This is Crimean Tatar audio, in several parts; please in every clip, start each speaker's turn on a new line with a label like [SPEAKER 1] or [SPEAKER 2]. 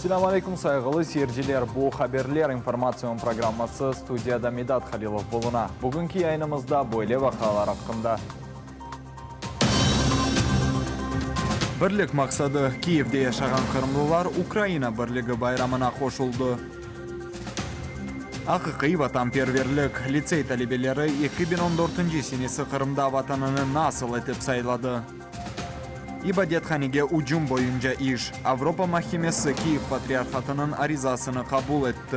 [SPEAKER 1] Selâm aleyküm, sayğılı seyirciler! Bu Haberler informatsion programması, studiyada Midat Halilov buluna. Bugünki yayınımızda böyle vaqialar aqqında. Birlik maqsadı, Kiyevde yaşağan qırımlılar Ukraina birligi bayramına qoşuldı. Aqiqiy vatanperverlik, litsey talebeleri 2014 senesi Qırımda Vatanını nasıl etip sayladı. İbadethanege ücüm boyunca iş, Avropa mahkemesi Kiyev patriarhatınıñ arizasını qabul etti.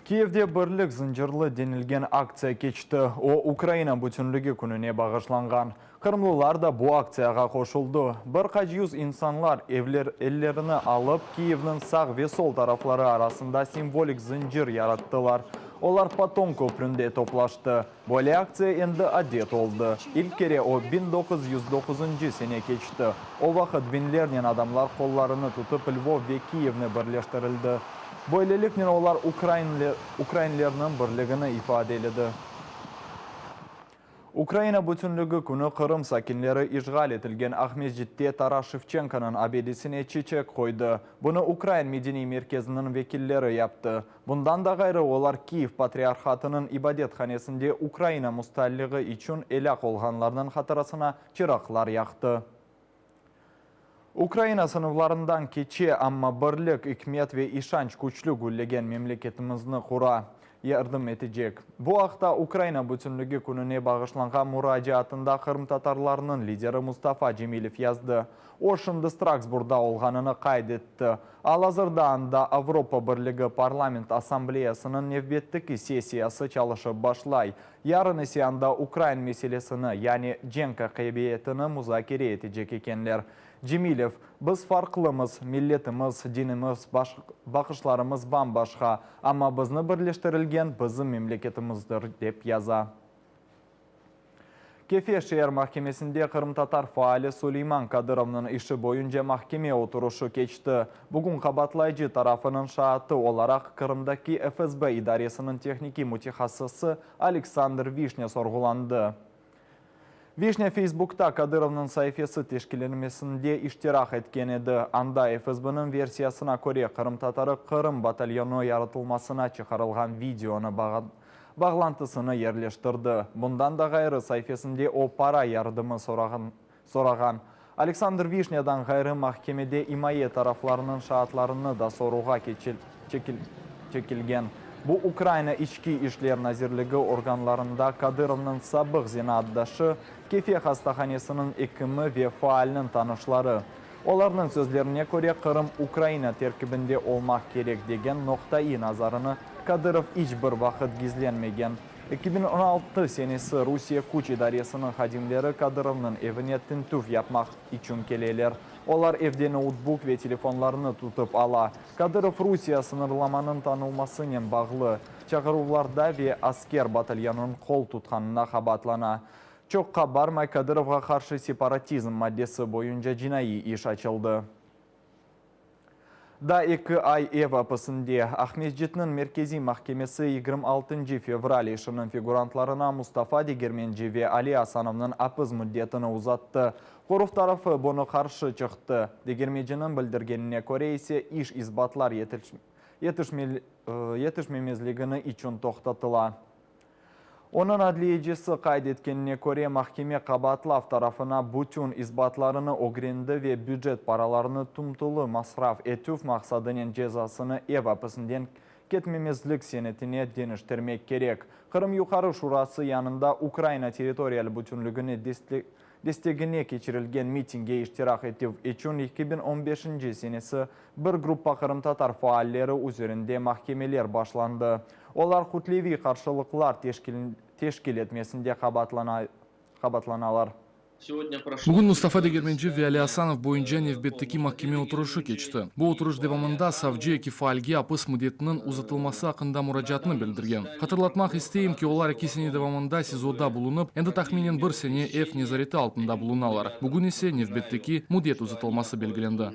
[SPEAKER 1] Kiyevde Birlik zıncırlı denilgen aktsiya keçti. O, Ukraina bütünligi kününe bağışlanğan. Qırımlılar da bu aktsiyağa qoşuldı. Bir qaç yüz insanlar evler ellerini alıp, Kiyevniñ sağ ve sol tarafları arasında simvolik zıncır yarattılar. Olar Paton köpründe toplaştı. Böyle aktsiya endi adet oldı. İlk kere o, 1909 sene keçti. O vaqıt biñlernen adamlar qollarını tutıp Lvov ve Kiyevni birleştirildi. Böyleliknen olar ukrainlerniñ birligini ifadeledi. Ukraina bütünligi künü Qırım sakinleri işğal etilgen Aqmescitte Taras Şevçenkonıñ abidesine çiçek qoydı. Bunı Ukrain medeniy merkeziniñ vekilleri yaptı. Bundan da ğayrı, olar Kiyev patriarhatınıñ ibadethanesinde Ukraina mustaqilliği içün elâk olğanlarnıñ hatırasına çıraqlar yaqtı. Ukraina sınıflarından keçe, amma birlik, ikmet ve işanç küçlü güllegen memleketimizni qura, yardım etecek. Bu aqta Ukraina Bütünligi Kününe bağışlanğan muracaatında qırımtatarlarnıñ lideri Mustafa Cemilev yazdı. O, şimdi Straksburgda olğanını qayd etti. Al-azırda anda Avropa Birligi Parlament Assambleyasınıñ nevbetteki sessiyası çalışıp başlay. Yarın ise anda ukrain meselesini, yani cenk aqibetini muzakere etecek ekenler. Cemilev, Biz farqlımız, milletimiz, dinimiz, baqışlarımız bam-başqa, amma bizni birleştirilgen bizim memleketimizdir, dep yaza. Kefe şeer mahkemesinde qırımtatar faali Suleyman Kadırovnıñ işi boyunca mahkeme oturışı keçti. Bugün qabaatlayıcı tarafınıñ şaatı olaraq Qırımdaki FSB idaresiniñ tehnikiy mütehassısı Aleksandr Vişnâ sorğulandı. Vişnâ Feysbukta Kadırovnıñ saifesi teşkillenmesinde iştirak etken edi. Anda FSBniñ versiyasına köre, qırımtatarı Qırım batalyonı yaratılmasına çıqarılğan videonı bağlantısını yerleştirdi. Bundan da ğayrı, saifesinde o, para yardımı sorağan. Aleksandr Vişnâdan ğayrı, mahkemede imaye taraflarınıñ şaatlarını da sorğuğa çekilgen. Bu Ukraina İçki işler nazirligi organlarında Kadırovnıñ sabıq zenaatdaşı, Kefe hastahanesiniñ ekimi ve faalniñ tanışları. Olarnıñ sözlerine köre, Qırım Ukraina terkibinde olmaq kerek degen noqtaiy nazarını Kadırov iç bir vaqıt gizlenmegen. 2016 senesi Rusiye küç idaresiniñ hadimleri Kadırovnıñ evine tintüv yapmaq içün keleler. Olar evde noutbuk ve telefonlarını tutıp ala. Kadırov Rusiye sıñırlamanıñ tanılmasınen bağlı çağıruvlarda ve asker batalyonınıñ qol tutqanına qabaatlana. Çoqqa barmay Kadırovğa qarşı separatizm maddesi boyunca cinaiy iş açıldı. Daa eki ay ev apisinde. Aqmescitniñ Merkeziy mahkemesi 26 fevral işiniñ figurantlarına Mustafa Degermenci ve Ali Asanovnıñ apis müddetini uzattı. Qoruv tarafı bunı qarşı çıqtı. Degermeciniñ bildirgenine köre ise, iş isbatlar yetişmemezligini içün toqtatıla. Onıñ adliyecisi qayd etkenine köre, mahkeme qabaatlav tarafına bütün isbatlarını ögrendi ve bücet paralarını tüm-tolu masraf etüv maqsadınen cezasını ev apisinden ketmemezlik senetine deñiştirmek kerek. Qırım Yuqarı Şurası yanında Ukraina territorial bütünligine destegine keçirilgen mitingge iştirak etüv içün 2015 senesi Bir gruppa qırımtatar faalleri üzerinde mahkemeler başlandı. Olar kütleviy qarşılıqlar teşkil etmesinde qabaatlanalar.
[SPEAKER 2] Bugün Mustafa Degermenci ve Ali Asanov boyunca nevbetteki mahkeme oturışı keçti. Bu oturış devamında savcı eki faalge apis müddetiniñ uzatılması aqqında muracaatnı bildirgen. Hatırlatmaq isteyim ki, olar eki sene devamında SİZOda bulunıp, endi tahminen bir sene ev nezareti altında bulunalar. Bugün ise nevbetteki müddet uzatılması belgilendi.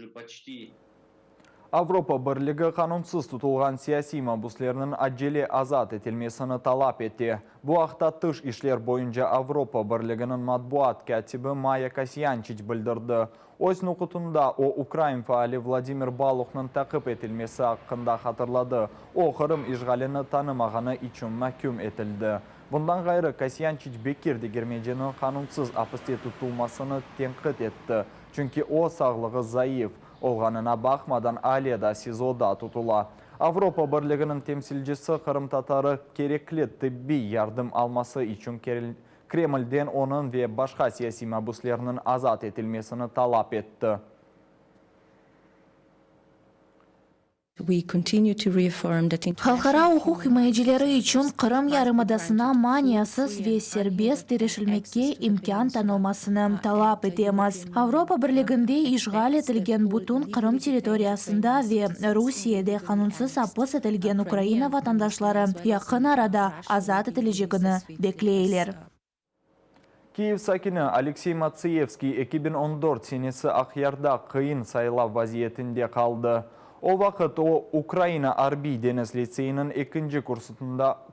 [SPEAKER 1] Avropa Birligi qanunsız tutulğan siyasiy mabuslerniñ acele azat etilmesini talap ete. Bu aqta Tış işler boyunca Avropa Birliginiñ matbuat kâtibi Maya Kosyançiç bildirdi. Öz nuqutında o, ukrain faali Vladimir Baluhnıñ taqip etilmesi aqqında hatırladı, o, Qırım işğalini tanımağanı içün mahküm etildi. Bundan ğayrı, Kosyançiç Bekir Degermenciniñ qanunsız apiste tutulmasını tenqit etti, çünki o, sağlığı zayıf olğanına baqmadan ale da SİZOda tutula. Avropa Birliginiñ temsilcisi qırımtatarı kerekli tıbbiy yardım alması içün Kremlden onıñ ve başqa siyasiy mabüslerniñ azat etilmesini talap etti.
[SPEAKER 3] Halqara uquq imayecileri içün Qırım yarımadasına maniasız ve serbest irişilmekke imkân tanılmasını talap etemiz. Avropa Birliginde işğal etilgen bütün Qırım territoriyasında ve Rusiyede qanunsız apis etilgen Ukraina vatandaşları yaqın arada azat etilecegini bekleyler.
[SPEAKER 1] Kiyev sakini Aleksey Matsiyevskiy 2014 senesi Aqyarda qıyın saylav vaziyetinde qaldı. O vaqıt o, Ukraina arbiy-deñiz litseyiniñ ekinci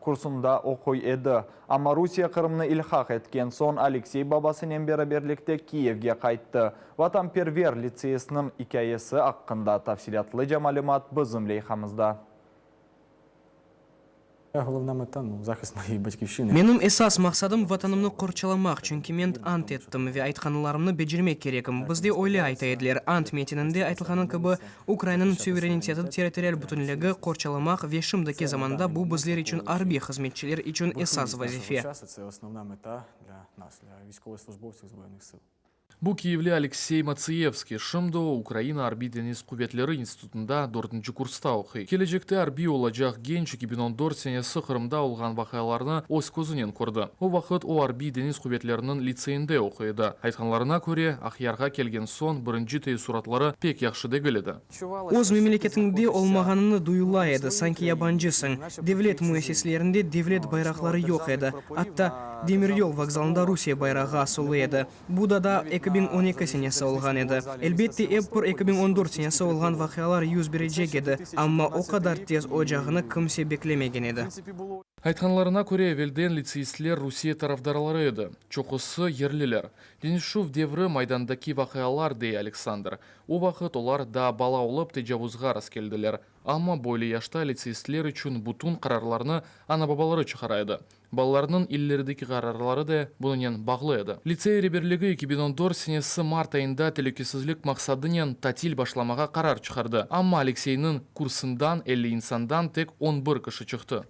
[SPEAKER 1] kursunda oquy edi. Amma Rusiye Qırımnı ilhaq etken soñ Aleksey babasınen beraberlikte Kiyevge qayttı. Vatanperver litseyistniñ ikâyesi aqqında tafsilâtlıca malümat bizim leyhamızda.
[SPEAKER 4] Menim esas maqsadım Vatanımnı qorçalamaq, çünki men ant ettim ve aytqanlarımnı becermek kerekim. Bizde öyle ayta ediler, ant metininde aytılğanı kibi, Ukrainanıñ suvereniteti, territorial bütünligi qorçalamaq ve şimdiki zamanda bu bizler içün arbiy hızmetçiler içün esas vazife.
[SPEAKER 2] Bu kiyevli Aleksey Matsiyevskiy, şimdi o, Ukraina Arbiy-deñiz quvetleri institutında dörtünci kursta oquy. Kelecekte arbiy olacaq genç 2014 senesi Qırımda olğan vaqialarnı öz közünen kördi. O vaqıt o, Arbiy-deñiz quvetleriniñ litseyinde oquy edi. Aytqanlarına köre, Aqyarğa kelgen soñ birinci teessuratları pek yahşı degil edi.
[SPEAKER 4] Öz memleketiñde olmağanıñnı duyula edi, sanki yabancısıñ. Devlet müessiselerinde devlet bayraqları yoq edi. Atta, demiryol vokzalında Rusiye bayrağı asılı edi. Bu da daa 2012 senesi olğan edi. Elbette, ep bir 2014 senesi olğan vaqialar yüz berecek edi, amma o qadar tez olacağını kimse beklemegen edi.
[SPEAKER 2] Aytqanlarına köre, evelden litseistler Rusiye tarafdarları edi, çoqusı yerliler. Deñişüv devri Maydandaki vaqialar, dey Aleksandr. O vaqıt olar daa bala olıp tecavuzğa rastkeldiler. Amma böyle yaşta litseistler içün bütün qararlarnı ana-babaları çıqara edi. Balalarnıñ ilerideki qararları da bunınen bağlı edi. Litsey reberligi 2014 senesi mart ayında telükesizlik maqsadınen tatil başlamağa qarar çıqardı. Amma Alekseyniñ kursından 50 insandan tek on bir kişi çıqtı.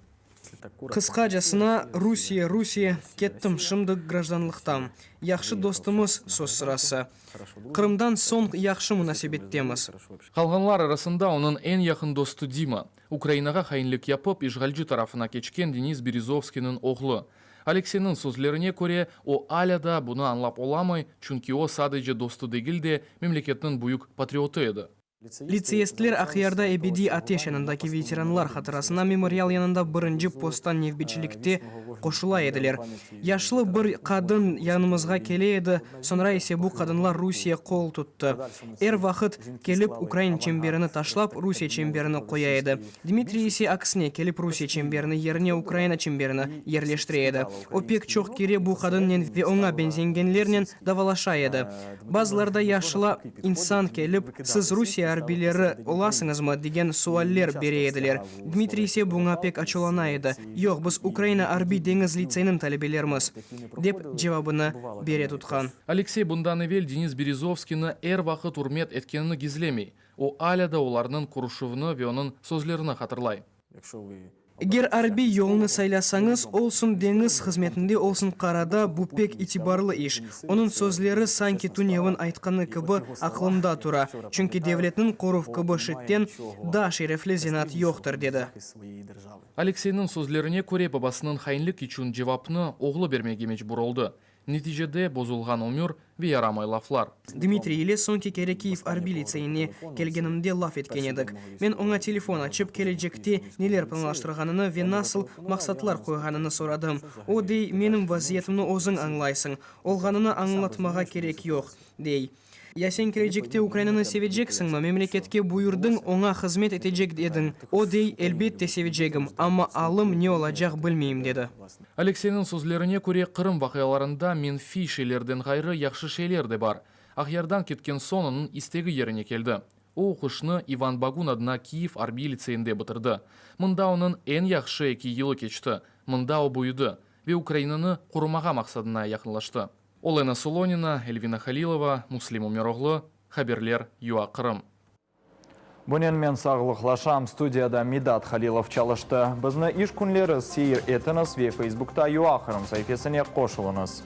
[SPEAKER 4] Qısqacasına, Rusiye, Rusiye, kettim, şimdi grajdanlıqtam. Yahşı dostumız, söz sırası. Qırımdan soñ yahşı munasebettemiz.
[SPEAKER 2] Qalğanlar arasında onıñ eñ yaqın dostu Dima, Ukrainağa hainlik yapıp, işğalci tarafına keçken Denis Berezovskiyniñ oğlu. Alekseyniñ sözlerine köre, o alâ da bunı añlap olamay, çünki o sadece dostu degil de, memleketniñ büyük patriotı edi.
[SPEAKER 4] Litseyistler Aqyarda Ebediy ateş yanındaki veteranlar hatırasına memorial yanında birinci posttan nevbetçilikte qoşula ediler. Yaşlı bir qadın yanımızğa kele edi, soñra ise bu qadınlar Rusiye qol tuttı. Er vaqıt kelip ukrain çemberini taşlap, Rusiye çemberini qoya edi. Dmitriy ise aksine, kelip Rusiye çemberini yerine Ukraina çemberini yerleştire edi. O pek çoq kere bu qadınnen ve oña beñzengenlernen davalaşa edi. Bazılarda yaşlı insan kelip, Siz Rusiye arbiyleri olasıñızmı? degen sualler bere ediler. Dmitriy ise buña pek açuvlana edi. Yoq, biz Ukraina arbiy-deñiz litseyiniñ talebelerimiz, dep cevabını bere tutqan.
[SPEAKER 2] Aleksey bundan evel Denis Berezovskiyni er vaqıt ürmet etkenini gizlemey. O alâ da olarnıñ körüşüvini ve onıñ sözlerini hatırlay.
[SPEAKER 4] Eger arbiy yolnı saylasañız, olsun deñiz hızmetinde, olsun qarada, bu pek itibarlı iş. Onıñ sözleri, sanki tünevin aytqanı kibi, aqlımda tura, çünki devletniñ qoruv kibi şitten daa şerefli zenaat yoqtır, dedi.
[SPEAKER 2] Alekseyniñ sözlerine köre, babasınıñ hainlik içün cevapnı oğlu bermege mecbur oldı. Neticede, bozulğan ömür ve yaramay laflar.
[SPEAKER 4] Dmitriy ile soñki kere Kiyev arbiy litseyine kelgenimde laf etken edik. Men oña telefon açıp, kelecekte neler planlaştırğanını ve nasıl maqsatlar qoyğanını soradım. O, dey, menim vaziyetimni özüñ añlaysıñ, olğanını añlatmağa kerek yoq, dey. Ya sen kelecekte Ukrainanı seveceksiñmi? Memleketke buyurdıñ, oña hızmet etecek ediñ. O dey, Elbette sevecegim, amma alım ne olacaq bilmeyim, dedi.
[SPEAKER 2] Alekseyniñ sözlerine köre, Qırım vaqialarında menfiy şeylerden ğayrı yahşı şeyler de bar. Aqyardan ketken soñ onıñ istegi yerine keldi. O, oquşnı İvan Bogun adına Kiyev arbiy litseyinde bitirdi. Mında onıñ eñ yahşı eki yılı keçti, mında o büyüdi ve Ukrainanı qorumağa maqsadına yaqınlaştı. Olena Solonina, Elvina Halilova, Muslim Umeroğlu, haberler, UA Qırım.
[SPEAKER 1] Bunen men sağlıqlaşam, studiyada Midat Halilov çalıştı. Bizni iş künleri seyir etiñiz ve Feysbukta UA Qırım saifesine qoşulıñız.